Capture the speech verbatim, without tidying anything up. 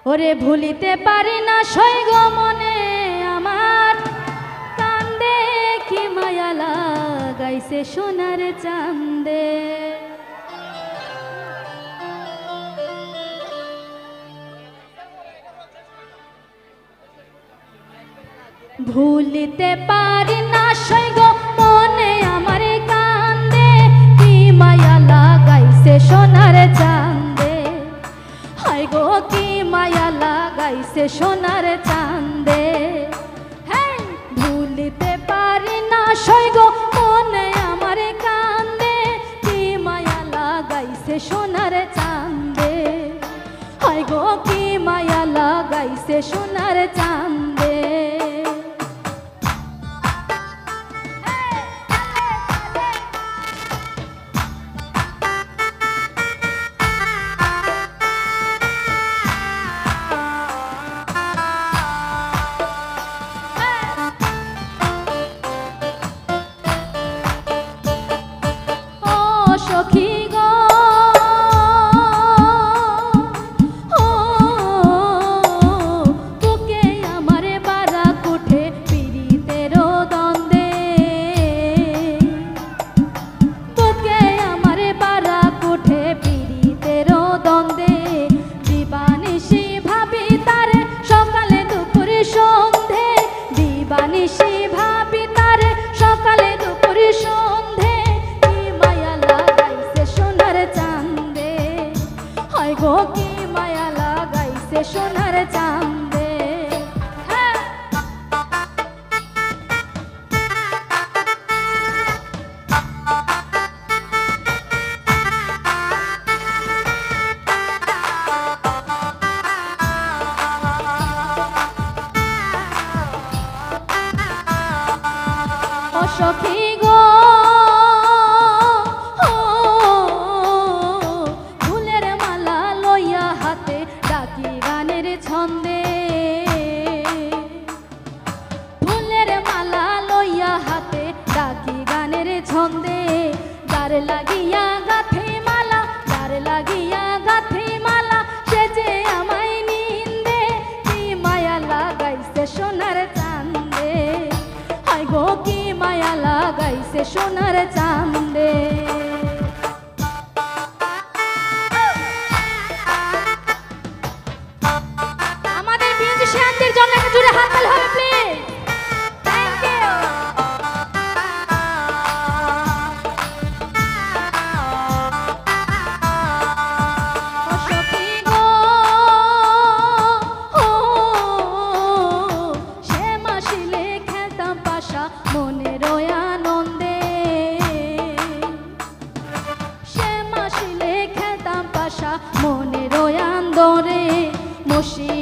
ওরে ভুলিতে পারি না সইগো মনে আমার কান্দে, কি মায়া লাগাইছে সোনার চান্দে। ভুলিতে পারি না সইগো মনে আমার কান্দে, কি মায়া লাগাইছে সোনার চান্দে। হায় গো, কি মায়া লাগাইছে সোনার চান্দে। হে, ভুলিতে পারি না সইগো মনে আমার কান্দে, কি মায়া লাগাইছে সোনার চান্দে। হায় গো, কি মায়া লাগাইছে সোনার চান্দে। ও সখী গো, ও বুকে আমার বারাক উঠে পিরিতের দ্বন্দ্বে। বুকে আমার বারাক উঠে পিরিতের দ্বন্দ্বে। দিবানিশি ভাবি তারে সকালে দুপুরে সন্ধে। দিবানিশি ভাবি তারে সকালে দুপুরে সন্ধে। কি মায়া লাগাইছে সোনার চান্দে। হায় গো, কি মায়া লাগাইছে সোনার চান্দে। হ্যাঁ। ও সখী গো, ও, ফুলের মালা লইয়া হাতে ডাকি গানের ছন্দে। ফুলের মালা লইয়া হাতে ডাকি গানের ছন্দে। যার লাগিয়া গাথি মালা, যার লাগিয়া গাথি মালা, সে যে আমায় নিন্দে। কি মায়া লাগাইছে সোনার চান্দে, হায় গো, কি মায়া লাগাইছে সোনার চান্দে। আমাদের বিন্দু সেনদের জন্য একটা জোরে হাততালি হবে, please। Thank you। ও সখী গো, ও, সে মাসিলে খেলতাম পাশা মনের আনন্দে। সে মাসিলে খেলতাম পাশা মনের আনন্দে। মসি